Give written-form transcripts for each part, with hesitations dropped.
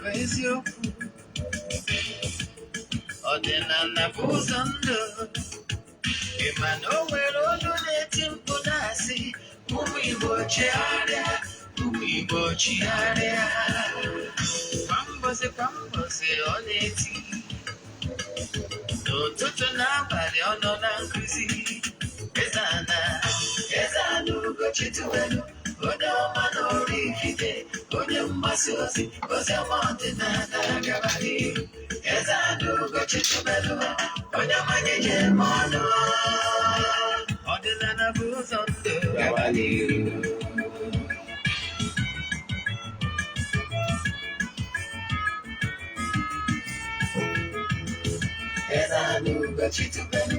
Bụ eziokwu, ọdịnala bụ ụzọ ndụ. Ị ma na o nwere olu na-eti mkpu na-asị, "Ụmụ Igbo, chigharịa, ụmụ Igbo, chigharịa." Kwa mbọsị kwa mbọsị ọ na-eti, n'ụtụtụ na abalị ọ nọ na nkụzi. Eze-Ana, Eze-Ana Ugochi tubelu, onye ọma na Oraifite, onye mgbasa ozi oziọma ọdịnala, gaba n'ihu. Eze-Ana Ugochi tubelu, onye ọmanye ji eme ọnụ. Ọdịnala bụ ụzọ ndụ, gaba n'ihu. Eze-Ana Ugochi tubelu,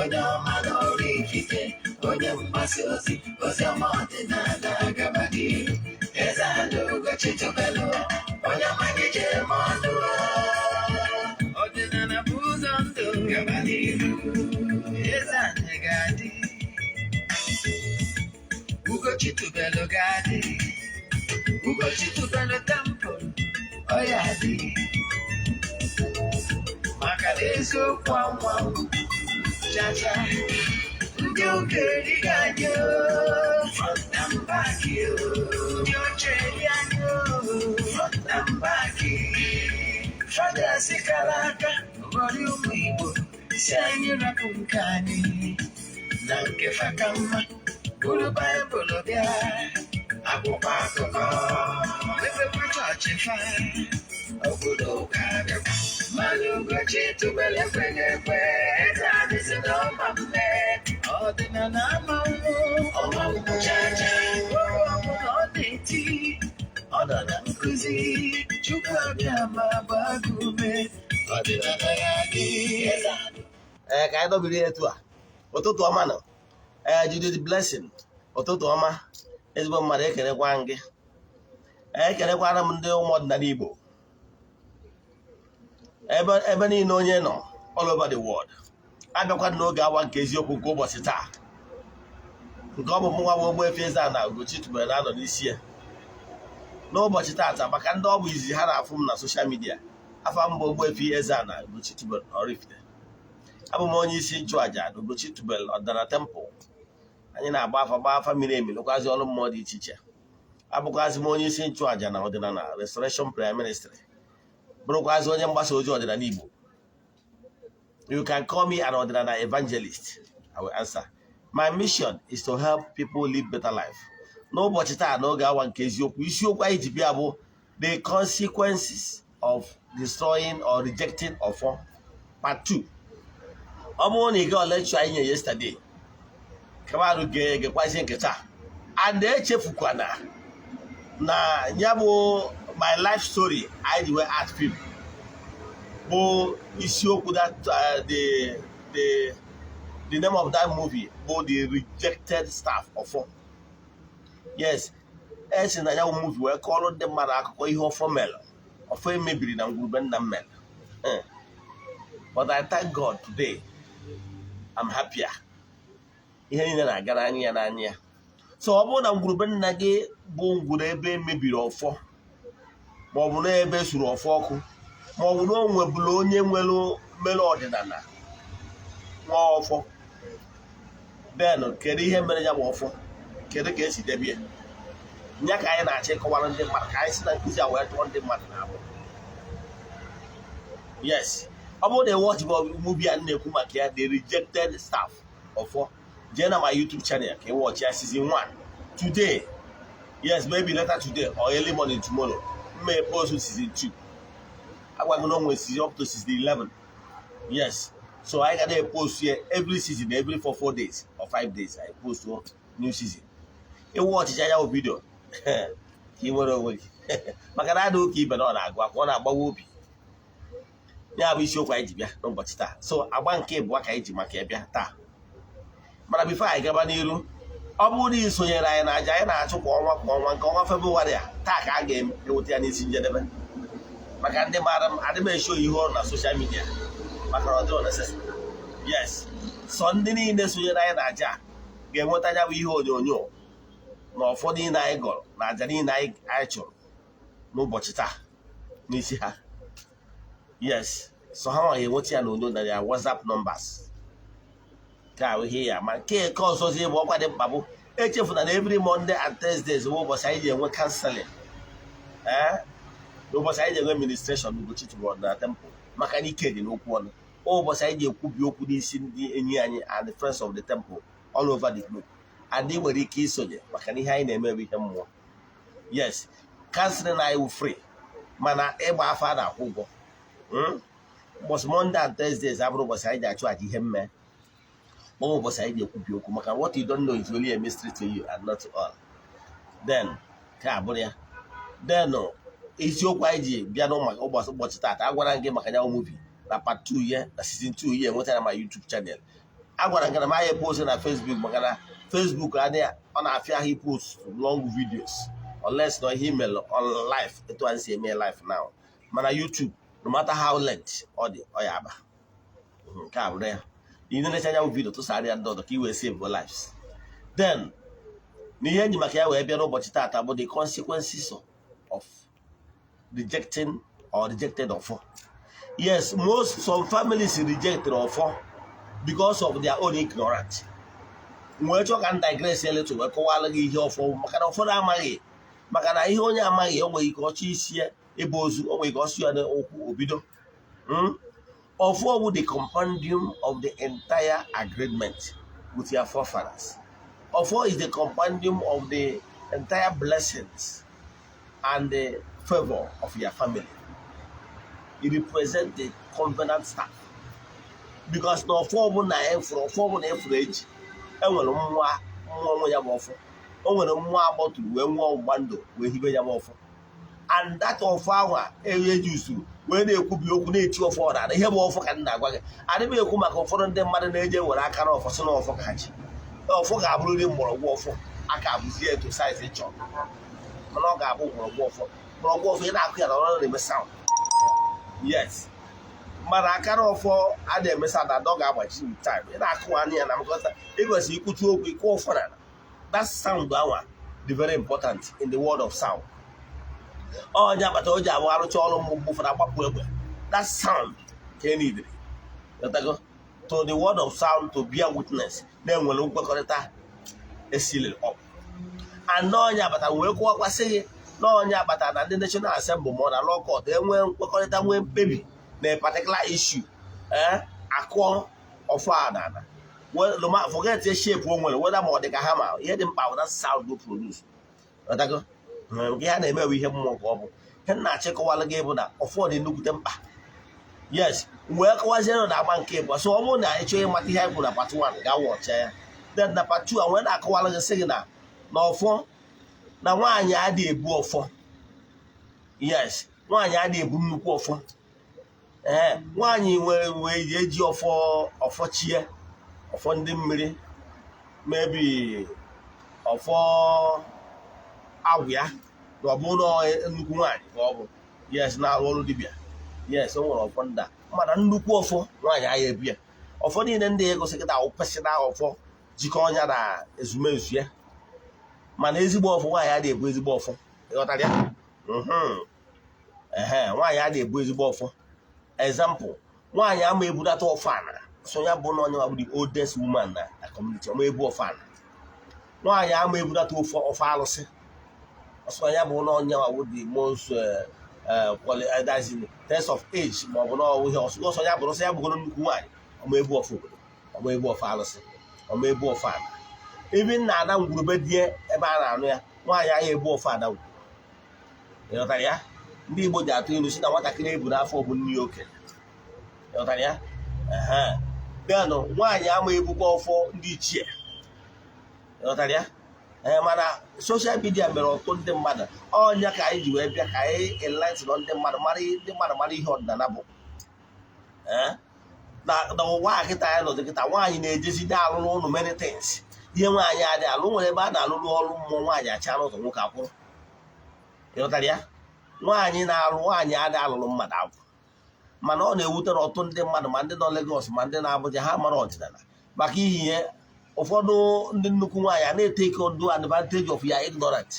onye ọma na Oraifite, onye mgbasa ozi oziọma ọdịnala, gaba n'ihu. Eze-Ana Ugochi tubelu, onye ọmanye ji eme ọnụ. Ọdịnala bụ ụzọ ndụ, gaba n'ihu. Eze-Ana ga-adị, Ugochi tubelu ga-adị, Ugochi tubelu temple ọ ya adị, maka na eziokwu anwanwụ chacha. Ndị ụka erighị anyị o, front and back o. Ndị ọcha eri anyị o, front and back. Fathers kara aka ghọrọ ụmụ Igbo, si anyị rapụ nke anyị na nke fa ka mma, bụrụ Baịbụl bịa, akwụkwọ akụkọ, mepekwa chọọchị fa, obodo ụka bịakwa. Mmanụ Ugochi tubelu ekweghị ekwe. Eze adịsị n'ọma mme, ọdịnala amanwụ ọmanwụ chacha. Oge ọbụla ọ na-eti, ọ nọ na nkụzi. Chukwu abịa ma gbaa gị ume, ọdịnala ya dị. Ee, ka anyị dọbiri ya etu a. Ụtụtụ ọma nọ. Ee, Judith Blessing, ụtụtụ ọma. Ezigbo mmadụ, ekelekwa m gị. Ekelekwara m ndị ụmụ ọdịnala Igbo ebe ebe niile onye nọ, all over the world. Abịakwa n'oge awa nke eziokwu nke ụbọchị taa, nke ọ bụ mụnwa bụ Ogbuefi Eze-Ana Ugochi tubelu na-anọ n'isi ya n'ụbọchị taata. Maka ndị ọ bụ izizi ha na-afụ m na social media, afa mbụ Ogbuefi Eze-Ana Ugochi tubelu na Oraifite. Abụ m onye isi nchụaja na Ugochi tubelu ọdịnala temple. Anyị na-agba afa, gba afa miri emi, lụkwazi ọrụ mmụọ dị iche iche. Abụkwazị m onye isi nchụaja na ọdịnala Restoration Prayer Ministry, bụrụkwazị onye mgbasa ozi ọdịnala Igbo. You can call me an ọdịnala evangelist, I will answer. My mission is to help people live better life. N'ụbọchị taa, n'oge awa nke eziokwu, isiokwu anyị ji bịa bụ "The consequences of destroying or rejecting ọfọ", part 2. Ọ bụrụ na ị gaa lecture anyị nye yesterday, kabarụ ga-egekwazi nke taa. And echefukwana na ya bụ my life story anyị ji wee art film bụ isiokwu that the name of that movie bụ "The Rejected Staff Ọfọ". Yes, esi na ya bụ movie wee kọọrọ ndị mmadụ akụkọ ihe ọfọ mere, ọfọ emebiri na ngwurube nna m mere. But I thank God, today I'm happier. Ihe niile na-aga n'anya ya n'anya ya. So ọ bụrụ na ngwurube nna gị bụ ngwuru ebe emebiri ọfọ, ma ọ bụ n'ebe suru ọfọ ọkụ, ma ọ bụ na o nwebụla onye nwere mere ọdịnala nwa ọfọ, then kedu ihe mere ya bụ ọfọ? Kedu ka esi debe ya? Nya ka anyị na-achọ ịkọwara ndị mmadụ, ka anyị si na nkụzi a wee tụọ ndị mmadụ na-abụ. Yes, ọ bụrụ na ị watch movie a na-ekwu maka ya, "The Rejected Staff Ọfọ", jee na my YouTube channel ka ị watch ya, season 1. Today, yes, maybe later today or early morning tomorrow, m may post season 2. Agwaghị na o nwere season up to season 11. Yes, so I ga post here every season, every 4 days or 5 days I post one new season. Ịwụ ọchịcha ya bụ video ka ị nwere onwe gị, maka na adị ụka ibe na ọ na-agụ akwa, ọ na-agbawa obi. Ya bụ isiokwu anyị ji bịa n'ụbọchị taa. So agba nke ịbụọ ka anyị ji maka ya bịa taa. Mana before anyị gaba n'iru, ọ bụrụ na ị sonyere anyị na aja anyị na-achụ kwa ọnwa kwa ọnwa, nke ọnwa Febụwarị a, taa ka a ga-eweta ya n'isi njedebe. Maka ndị maara m, adị m e show ihe ọrụ na social media, maka na ọ dịrọ necessary. Yes, sọ ndị niile sonyere anyị na aja ga-enweta ya bụ ihe onyonyo na ọfọ niile anyị gọrọ na aja niile anyị chụrụ n'ụbọchị taa. N'isi ha, yes, so ha nwa ga-enweta ya n'onyonyo na ya WhatsApp numbers ka ahụ ihe ya. Ma nke ọzọzi bụ ọkwa dị mkpa bụ, echefuna na every Monday and Thursdays bụ ụbọchị anyị ji enwe counseling, ee, n'ụbọchị anyị ji enwe ministration Ugochi tubelu na temple, maka na ike dị n'okwu ọnụ. Ụbọchị anyị ji ekwubi okwu n'isi ndị enyi anyị and the friends of the temple all over the globe, and ị nwere ike isonye, maka na ihe anyị na-eme bụ ihe mmụọ. Yes, counseling anyị wụ free, mana ịgba afa a na-akwụ ụgwọ. Ụbọchị Monday and Thursdays abụrụ ụbọchị anyị ji achụ aja ihe mme, ọ ụbọchị anyị ji ekwubi okwu, maka what you don't know is only a mystery to you and not to all. Then ka abụrụ ya. Then isiokwu anyị ji bịa n'ụmụ ụbọchị taata, agwara m gị maka ya movie na part 2 ya na season 2 ya enwetara ma YouTube channel. Agwara m gị na m anya post na Facebook, maka na Facebook adịghị, ọ na-afịa ahụ post long videos unless na ihe email on live etu anyị si eme live now. Mana YouTube, no matter how length ọ dị, ọ ya aba. Nke a bụrụ ya. Ị na-enecha anya video, tụsara ya ndị ọzọ ka i wee save lives. Then na ihe enyi maka ya wee bịa n'ụbọchị taata bụ the consequences of rejecting or rejected ọfọ. Yes, most, some families rejected ọfọ because of their own ignorance. Wee chọọ ka m digress a little wee kọwara gị ihe ọfọ, maka na ụfọdụ amaghị, maka na ihe onye amaghị, o nwere ike ọchọ isi ya ebe ozu, o nwere ike ọsụ ya n'ụkwụ obido. Ọfọ bụ the compendium of the entire agreement with your forefathers. Ọfọ is the compendium of the entire blessings and the favor of your family. It represents the covenant staff, because na ọfọ ọbụla efuru, ọfọ ọbụla efuru eji, enwere mmụọ, mmụọ nwe ya bụ ọfọ. O nwere mmụọ agbọtụrụ wee nwụọ ọgbụgba ndụ wee hibe ya bụ ọfọ, and that ọfọ ahụ a eji usoro wee na-ekwubi okwu na-eti ọfọ ọdara. Ihe bụ ọfọ ka m na-agwa gị. Adịghị m ekwu maka ụfọdụ ndị mmadụ na-eje were aka na ọfọ, si na ọfọ ka ha ji. Ọfọ ga-abụrịrị mgbọrọgwụ ọfọ aka abụzie etu size ị chọrọ, mana ọ ga-abụ mgbọrọgwụ ọfọ. Mgbọrọgwụ ọfọ, ị na-akụ ya na ọ na-eme sound, yes, mana akara ọfọ a na-eme sound and ọ ga-agbaji with time. Ị na-akụ anya ya na mkọta, ị kwesịrị ikwutu okwu, ịkụ ọfọ na that sound anwa dị very important in the world of sound. Onye akpata o ji abụ arụcha ọrụ mgbe ụfọdụ agbapụ egbe, that sound ka e nidiri. Ghọtago? To the world of sound to bear witness na-enwere nkwekọrịta esili up and n'onye agbata wee kwụwakwasị gị n'onye agbata na ndị National Assembly ma ọ na law court enwee nkwekọrịta, nwee mkpebi na a particular issue, ee, akụọ ọfọ a n'ala. Forget the shape o nwere, whether ma ọ dị ka hama, ihe dị mkpa bụ that sound go produce. Ghọtago? Nke ha na-eme bụ ihe mmụọ ka ọ bụ. Ihe m na-achịkọwalụ gị bụ na ọfọ dị nnukwute mkpa. Yes, wee kọwazie na agba nke ịbụ. So ọ bụrụ na ị chọọ ịmata ihe anyị kwuru na part 1, gaa watch ya. Then na part 2 a, wee na-akọwalụ gị, sị gị na ọfọ na nwaanyị adịghị ebu ọfọ. Yes, nwaanyị adịghị ebu nnukwu ọfọ. Ee, nwaanyị nwere wee eji ọfọ, ọfọ chie, ọfọ ndị mmiri, maybe ọfọ agwụ ya, na ọ bụrụ na nnukwu nwaanyị ka ọ bụ, yes, na-arụ ọrụ dibịa. Yes, o nwere ọfọ nda, mana nnukwu ọfọ nwaanyị agha ebu ya. Ọfọ niile ndị egosi kịta awụ personal ọfọ jikọ ọnya na ezumezu ya, mana ezigbo ọfọ, nwaanyị adịghị ebu ezigbo ọfọ. Ịghọtara ya? Ehe, nwaanyị adịghị ebu ezigbo ọfọ. Example, nwaanyị ama ebudata ọfọ ana, so ya bụ na onye bụ the oldest woman na community ọma ebu ọfọ ana. Nwaanyị ama ebudata ọfọ, ọfọ alụsị, ọsọ ya bụ na onye bụ the most that's in test of age, ma ọ bụ na ọwụ ihe ọsọ ọsọ ya bụrụ, sọ ya bụgoro nnukwu nwaanyị, ọma ebu ọfọ obodo, ọma ebu ọfọ alụsị, ọma ebu ọfọ ana. Even na ada ngwurube die ebe a na-anụ ya, nwaanyị ahụ ebu ọfọ ada ngwuru. Ịghọtara ya? Ndị Igbo ji atụ ilu si na nwatakịrị ebu n'afọ bụ nne ya okenye. Ịghọtara ya? Ehe. Then nwaanyị ama ebukwa ọfọ ndị ichie. Ịghọtara ya? Ee, mana social media mere ọtụtụ ndị mmadụ ọnya ka anyị ji wee bịa ka anyị enlighten ndị mmadụ, mara ndị mmadụ mara ihe ọdịnala bụ. Ee, na ụwa a kịta anyị nọdụ kịta, nwaanyị na-ejezi na-alụrụ ụnụ many things ihe nwaanyị adị alụ. Nwere ebe a na-alụrụ ọrụ mmụọ, nwaanyị acha n'ụzọ, nwoke akwụrụ. Ịghọtara ya? Nwaanyị na-alụ, nwaanyị adị alụrụ mmadụ agwụ, mana ọ na-ewutere ọtụtụ ndị mmadụ, ma ndị nọ Lagos ma ndị na-Abuja, ha mara ọdịnala maka ihe. Ụfọdụ ndị nnukwu nwaanyị a na-etake do advantage of ya ignorant.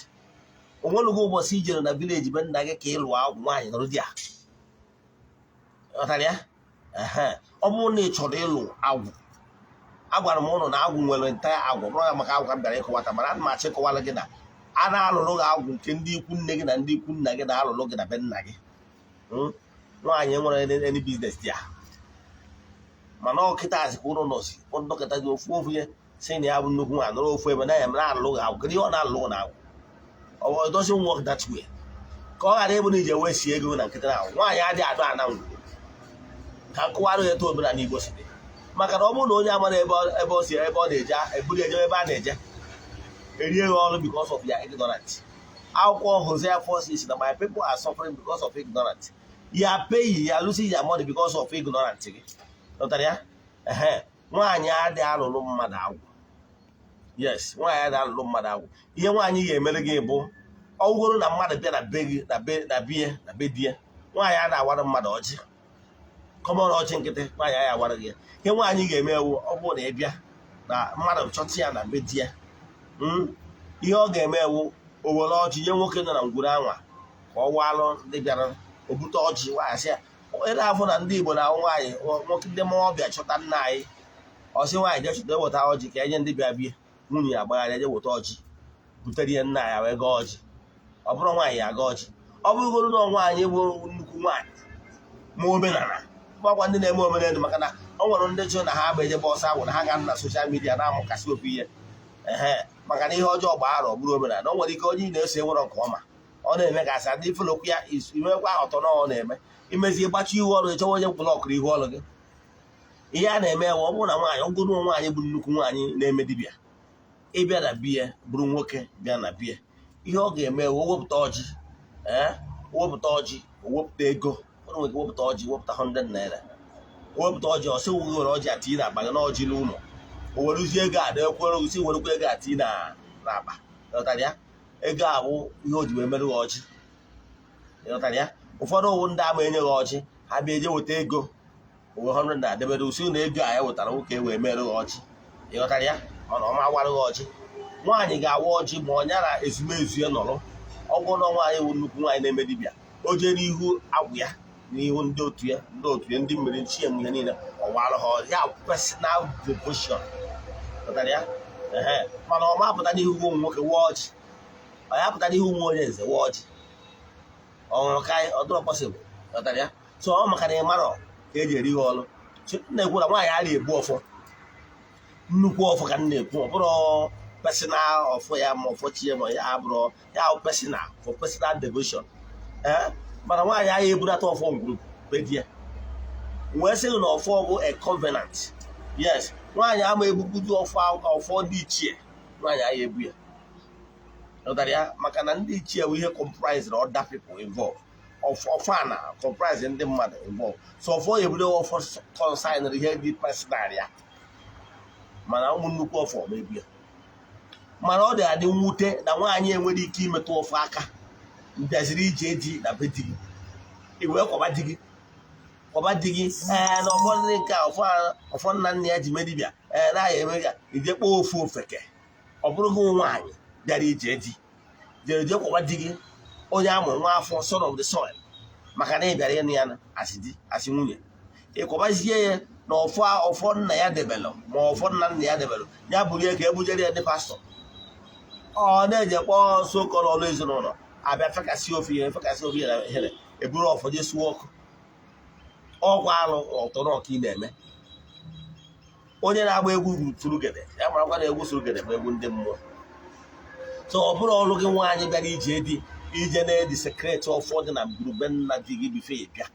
Onwenugo ụbọchị ijere na village be nna gị ka ị lụọ agwụ nwaanyị nọrọ di ya. Ghọtara ya? Ehe. Ọ bụrụ na ị chọrọ ịlụ agwụ, agwara m ụnụ na agwụ nwere nta agwụ bụrụ ya maka agwụ ka m bịara ịkọwata, mana ana m achọ ịkọwara gị na a na-alụrụ gị agwụ nke ndị ikwu nne gị na ndị ikwu nna gị na-alụrụ gị na be nna gị. Nwaanyị nwere any business ya, mana ọ kịta asị ka ụnụ nọsi dọkịta gị ofu ofu ihe si na ya bụ nnukwu nwaanyị nọrọ ofu ebe na ya na-alụ gị agwụ. Kedu ihe ọ na-alụ gị na agwụ? Ọ doesn't work that way. Ka ọ ghara ịbụ na ije wee sie ego na nkịtị ahụ. Nwaanyị adịghị adụ ana ngwuru ka nkụwarụ ya etu omenala Igbo si dị, maka na ọ bụrụ na onye amara ebe ọ si, ebe ọ na-eje, eburu eje ebe a na-eje erie ya ọrụ because of their ignorance. Akwụkwọ Hosea 4:6 na my people are suffering because of ignorance. You are paying, you are losing your money because of ignorance gị. Ghọtara ya? Ehe, nwaanyị adịghị alụrụ mmadụ agwụ. Yes, nwaanyị adịghị alụrụ mmadụ agwụ. Ihe nwaanyị ga-emere gị bụ, ọ bụgoro na mmadụ bịa na be gị, na be na bie na be di ya, nwaanyị a na-awara mmadụ ọjị common, ọjị nkịtị, nwaanyị anyị awara gị ya. Ihe nwaanyị ga-eme ewu, ọ bụrụ na ị bịa na mmadụ chọta ya na be di ya, ihe ọ ga-eme ewu, o were ọjị nye nwoke nọ na ngwuru anwa ka ọ walụ ndị bịara. O bute ọjị nwaanyị sị ya, ị na-afụ na ndị Igbo na-ahụ nwaanyị nwoke ndị mmụọ bịa chọta nna anyị, ọ sị nwaanyị jee chọta, eweta ọjị ka enye ndị bịa bie. Nwunye ya agbagharịa je weta ọjị butere ihe nna ya wee gaa ọjị. Ọ bụrụ nwaanyị ya aga ọjị, ọ bụrụgoro na nwaanyị bụ nnukwu nwaanyị ma omenala gbakwa ndị na-eme omenala, maka na ọ nwere ndị chụ na ha agba ejebe ọsọ agwụ na ha ga na social media na-amụkasị ofu ihe. Ehe, maka na ihe ọjọọ gbaara ọ bụrụ omenala, o nwere ike onye ị na-eso enwere nke ọma ọ na-eme ka asị ndị folokwu ya imekwa ọtọ na ọ na-eme imezi gbachi ihu ọrụ, ịchọwa onye blockụrụ ihu ọrụ gị. Ihe a na-eme ewe, ọ bụrụ na nwaanyị ọgụrụ nwaanyị bụ nnukwu nwaanyị na-eme dibịa, ịbịa na biya bụrụ nwoke bịa na biya, ihe ọ ga-eme ewe, o wepụta ọjị, ee, wepụta ọjị, o wepụta ego. O nwere ike wepụta ọjị, wepụta 100 naira, o wepụta ọjị, ọ sị were ọjị atinye n'akpa gị na ọjị n'ụlọ. O werezie ego a na-ekwere si werekwa ego atinye n'akpa. Ịghọtara ya? Ego a bụ ihe o ji wee mere gị ọjị. Ịghọtara ya? Ụfọdụ ụwụ ndị ama enye gị ọjị, ha bịa eje weta ego owe 100 na adebere usi na ego a ya wetara nwoke wee mere gị ọjị. Ịghọtara ya? Mana ọ ma awara gị ọjị. Nwaanyị ga-awa ọjị ma ọ nyara ezumezu ya nọrọ ọgwụ na nwaanyị wụ nnukwu nwaanyị na-eme dibịa, o jee n'ihu agwụ ya, n'ihu ndị otu ya, ndị otu ya, ndị mmiri chi ya, ihe niile, ọ wara ha ọjị ya, personal devotion. Ghọtara ya? Ehe, mana ọ ma apụta n'ihu ụmụ nwoke waa ọjị, ọ ya apụta n'ihu nwa onye nze waa ọjị, ọ nwụrụ ka ọ dụrọ possible. Ghọtara ya? So ọ maka na ị marọ ka eji eri ya ọlụ na-ekwu na nwaanyị ara ebu ọfọ, nnukwu ọfọ ka m na-ekwu. Ọ bụrụ personal ọfọ ya ma ọfọ chi ya ma ya abụrụ ya bụ personal, for personal devotion. Ee, mana nwaanyị agha ebunata ọfọ ngwuru be di ya wee sị na ọfọ bụ a covenant. Yes, nwaanyị ama ebubudu ọfọ, ọfọ ndị ichie nwaanyị agha ebu ya. Ghọtara ya? Maka na ndị ichie bụ ihe comprise other people involved. Ọfọ a na comprise ndị mmadụ involved, so ọfọ ya ebudo ọfọ consign ihe dị personal ya, mana ụmụ nnukwu ọfọ ma ebu ya. Mana ọ dị adị mwute na nwaanyị enwere ike imetụ ọfọ aka bịaziri ije di na be di gị, i wee kwaba di gị, kwaba di gị, ee, na ọfọ ndị nke a, ọfọ ọfọ nna nna ya ji mee dibịa, ee, na ya eme ya ije kpọọ ofu ofeke. Ọ bụrụ gị nwaanyị bịara ije di jere jee kwaba di gị, onye amụrụ nwa afọ, son of the soil, maka na ị bịara ịnụ ya na asị di asị nwunye, ịkwabazie ya na ọfọ, ọfọ nna ya debelụ ma ọfọ nna nna ya debelụ ya, bụrụ ya ka ebujere ya ndị pastọ, ọ na-eje kpọọ sokọrọ ọrụ ezinụlọ abịa fekasị ofe ihe, fekasị ofe ihe na ihere, eburu ọfọ jee suo ọkụ. Ọgwụ alụ ọtọrọ ka ị na-eme. Onye na-agba egwu surugede ya marakwa na egwu surugede bụ egwu ndị mmụọ. So ọ bụrụ ọrụ gị nwaanyị bịara ije di ije na-e desecrate ọfọ dị na gburugbe nna di gị bife bịa,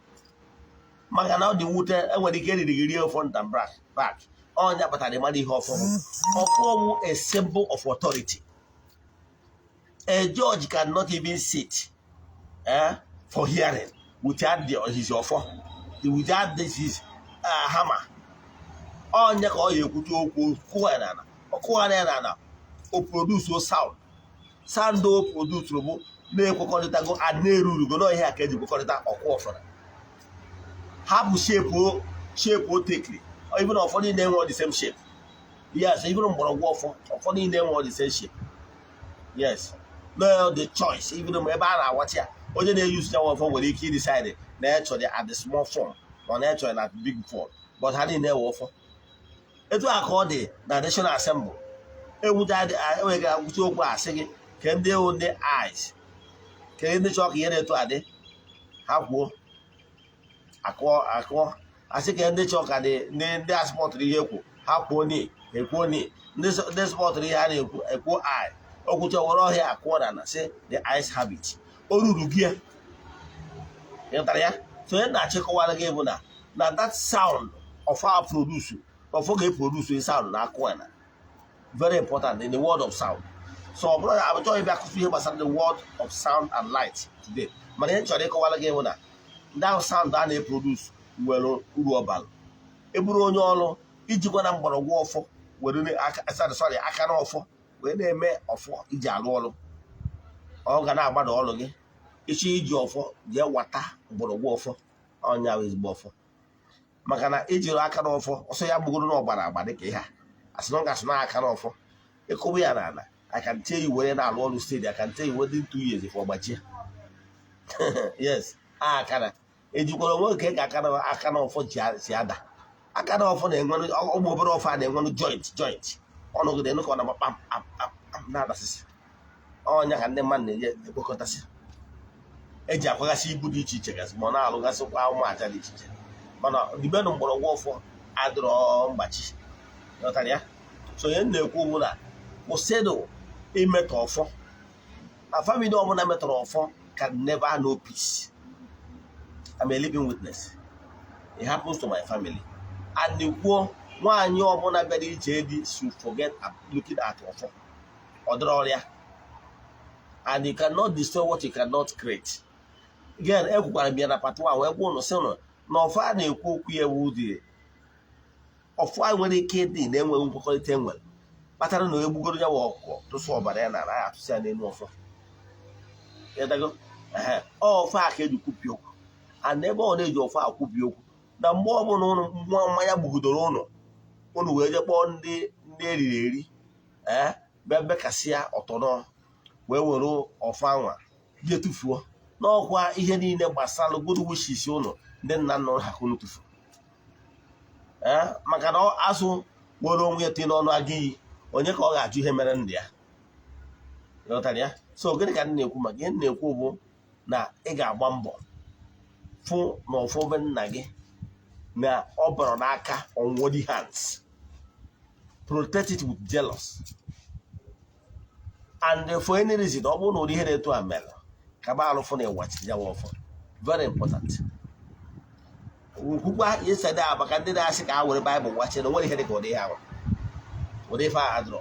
maka na ọ dị mwute, enwere ike eriri gị rie front and back. Ọnya kpatara ịmara ihe ọfọ bụ. Ọfọ bụ a symbol of authority. A judge cannot even sit for hearing without his ọfọ, without this his hammer. Ọnya ka ọ ya ekwute okwu kụwa ya n'ala, ọ kụghara ya n'ala, o produce sound. Sound o produce bụ na-ekwekọrịtago a na-erurugo na ihe a ka eji kwekọrịta ọkụ ọfọrọ ha bụ shape shape o tekiri. Even ọfọ niile enwe the same shape. Yes, even mgbọrọgwụ ọfọ, ọfọ niile enwe the same shape. Yes, No, the choice, even ebe a na-awachi ya, onye na-eyuzu ya ọfọ nwere ike idecide na ya chọrọ at the small form ma na ya chọrọ na big form, but ha niile ewe ọfọ. Etu a ka ọ dị na National Assembly. Ewuta enweghị akwụsị okwu, asị gị ka ndị ewu, ndị ayes, ka ndị chọọ ka ihe na-etu adị, ha kwuo, akụọ akụọ. Asị ka ndị chọọ ka dị ndị asupportụrụ ihe ekwu, ha kwuo ni, ekwuo ni. Ndị supportụrụ ihe a na-ekwu, ekwuo aye. Okwucha, were ọhịa akụọ na na sị, "The ayes have it." O ruru gị ya, ịghọtara ya? So onye na-achịkọwara gị bụ na that sound of our produce, ọfọ ga-eproduce sound na akụ na very important in the world of sound. So ọ bụrụ na achọghị ịbịa akụzi ihe gbasara the world of sound and light today, mana ihe m chọrọ ịkọwara gị bụ na ndị ahụ sound a na-eproduce nwere uru ọbara. Eburu onye ọrụ ijikwa na mgbọrọgwụ ọfọ were aka, sorry, aka na ọfọ wee na-eme ọfọ iji arụ ọrụ, ọ ga na-agbada ọrụ gị. Ịchọ iji ọfọ, jee wata mgbọrọgwụ ọfọ, ọnya bụ ezigbo ọfọ, maka na ijiri aka n'ọfọ ọsọ ya gbugoro na ọgbara agba dịka ihe a asị na ọ ga-asị na aka n'ọfọ ịkụba ya n'ala. I can tell you, were na-alụ ọrụ steady, I can tell you within 2 years if ọ gbachie. Yes, akara ejikwara onwe nke ka aka na ọfọ si ada. Aka na ọfọ na-enwe ụmụ obere ọfọ a na-enwenụ joint joint, ọnụgide nụ ka ọ na-agba kpam kpam kpam kpam na-adasịsị. Ọnya ka ndị mmadụ na-eji ekpokọtasị, eji akwagasị ibu dị iche iche gasị, ma ọ na-alụgasịkwa ụmụ aja dị iche iche. Mana dibenụ mgbọrọgwụ ọfọ adịrọ mgbachi, ghọtara ya? So onye m na-ekwu bụ na kwụsịdụ imetọ ọfọ. Na family ọbụla metọrọ ọfọ can never know peace. I'm a living witness. It happens to my family. And kwuo, nwaanyị ọbụla bịara ije di should forget looking at ọfọ. Ọ dịrọ ọrịa, and you cannot destroy what you cannot create. Again, ekwukwara m ya na part 1 wee gwa ụnụ sị ụnụ na ọfọ a na-ekwu okwu ya ewu dị ọfọ a nwere ike ịdị na-enweghị nkwekọrịta enwere kpatara na egbugoro ya wa ọkụkọ tụsụ ọbara ya na anaghị atụsị ya n'elu ọfọ. Ịdago? Ehe, ọfọ a ka eji kwupi okwu, and ebe ọ na-eji ọfọ akwupi okwu na mgbe ọbụla ụnụ nwa mmanya gbugidoro ụnụ, ụnụ wee jee kpọọ ndị eriri eri, ee, bịa bekasịa ọtọnọ wee were ọfọ anwa jee tụfuo n'ọkwa. Ihe niile gbasara good wishes ụnụ ndị nna nna ha ka unu tụfuru, ee, maka na azụ nwere onwe ya tinye n'ọnụ aga iyi, onye ka ọ ga-ajụ ihe mere ndị ya? Ghọtara ya? So gịnị ka m na-ekwu maka ihe m na-ekwu bụ na ị ga-agba mbọ fụ na ọfọ be nna gị na ọ bara n'aka unworthy hands. Protect it with jealous. And for any reason, ọ bụrụ na ụdị ihe na-etu a mere, ka ba alụfụ na ịwachiri ya ọfọ. Very important. Nkwukwa yesterday a maka ndị na-asị ka ha were Baịbụl wachie na nwere ihe dị ka ụdị ihe ahụ, ụdị ife ahụ adịrọ.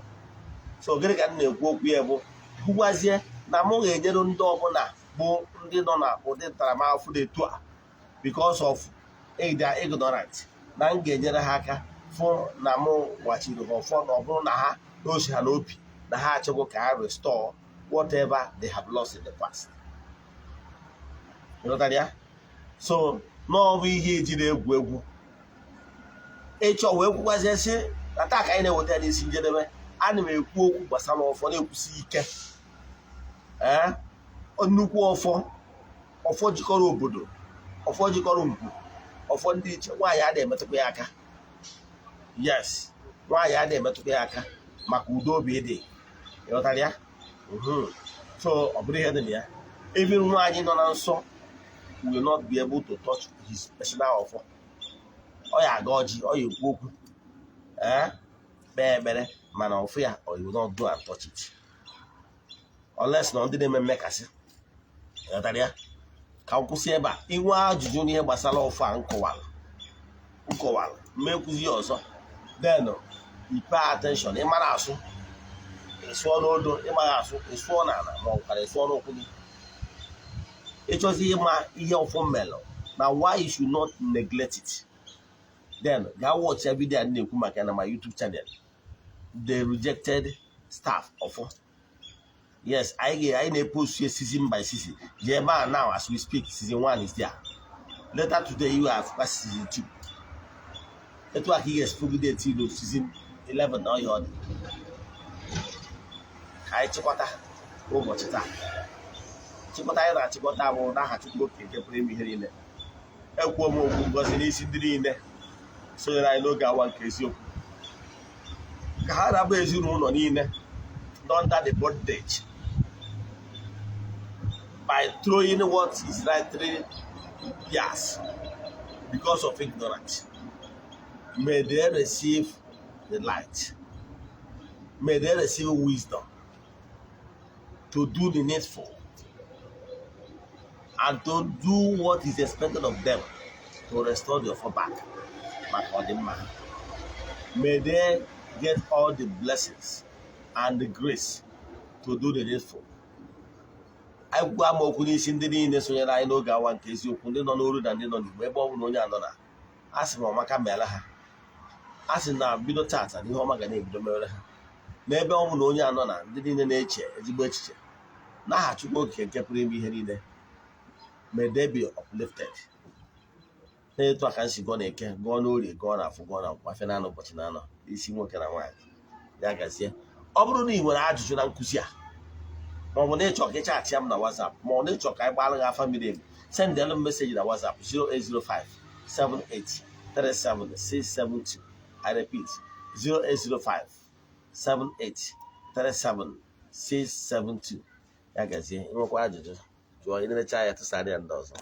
So gịnị ka m na-ekwu okwu ya bụ kwukwazie na mụ ga-enyere ndị ọbụla bụ ndị nọ na ụdị ntaramahụhụ dị etu a because of their ignorant, na m ga-enyere ha aka fụ na mụ wachiri ha ọfọ, na ọ bụrụ na ha n'osi ha n'obi na ha achọghị ka ha restore whatever they have lost in the past. Ịghọtara ya? So n'ọbụ ihe ejiri egwu egwu ịchọ wee kwukwazie sị na taa ka anyị na-eweta ya n'isi njedebe. Ana m ekwu okwu gbasara ọfọ na-ekwusi ike, ee, nnukwu ọfọ, ọfọ jikọrọ obodo, ọfọ jikọrọ ngwu, ọfọ ndị iche. Nwaanyị a na-emetụkwa ya aka. Yes, nwaanyị a na-emetụkwa ya aka maka udo obi dị. Ịghọtara ya? So ọ bụrụ ihe dị na ya, even nwaanyị nọ na nsọ will not be able to touch his personal ọfọ. Ọ ya aga ọjị, ọ ya ekwu okwu, ee, kpee ekpere, mana ọfụ ya, ọ will not go and touch it unless na ndị na-eme mmekasị. Ịghọtara ya? Ka m kwụsị ebe a. Inwe ajụjụ n'ihe gbasara ọfọ a nkọwara nkọwara mmekwuzi ya ọzọ, then you pay attention. Ịmara asụ, ịsụọ n'odo. Ịmaghị asụ, ịsụọ n'ala, ma ọ bụkwara ịsụọ n'ụkwụ gị. Ịchọzi ịma ihe ọfọ melụ na why you should not neglect it, then gaa watch ya video a na-ekwu maka ya na my YouTube channel, The Rejected Staff Ọfọ. Yes, anyị na-epost ya season by season. Jee ebe a now, as we speak, season 1 is there. Later today you have season 2. Etu a ka ị ga-esipụgide till season 11 na ọhịa ọ dị. Ka anyị chịkọta. Ụbọchị taa, nchịkọta anyị na-achịkọta bụ n'aha Chukwu Okike nke pụrụ ime ihe niile. Ekwuo m okwu ngozi n'isi ndị niile sonyere anyị n'oge awa nke eziokwu, ka ha rabụ ezinụlọ niile nọ under the bondage by throwing what is rightly theirs because of ignorance. May they receive the light. May they receive wisdom to do the needful and to do what is expected of them to restore the offer back maka ọdịmma ha. May they get all the blessings and the grace to do the needful. Anyị kwukwa ama okwu n'isi ndị niile sonyere anyị n'oge awa nke eziokwu, ndị nọ n'oru na ndị nọ n'Igbo, ebe ọ bụla onye anọ na a sị m, ọmaka meela ha. A sị na bido tata na ihe ọma ga na-ebido mere ha n'ebe ọ bụla onye anọ na ndị niile na-eche ezigbo echiche. N'aha Chukwu Okike nke pụrụ ime ihe niile, may they be uplifted. Na-etu aka nsi gụọ na Eke, gụọ n'Orie, gụọ na Afọ, gụọ na Nkwọ, afịa na-anọ, ụbọchị na-anọ, isi nwoke na nwaanyị. Ya gazie. Ọ bụrụ na ị nwere ajụjụ na nkụzi a, ma ọ bụ na ịchọ ka ị chat m na WhatsApp, ma ọ na ịchọ ka anyị gbara gị afa miri emi, sendịalụ m message na WhatsApp 0805 78 37 672. I repeat, 0805 78 37 672. Ya gazie. Nwekwa ajụjụ, jụọ. Ị na-emecha ya, tụsara ya ndị ọzọ.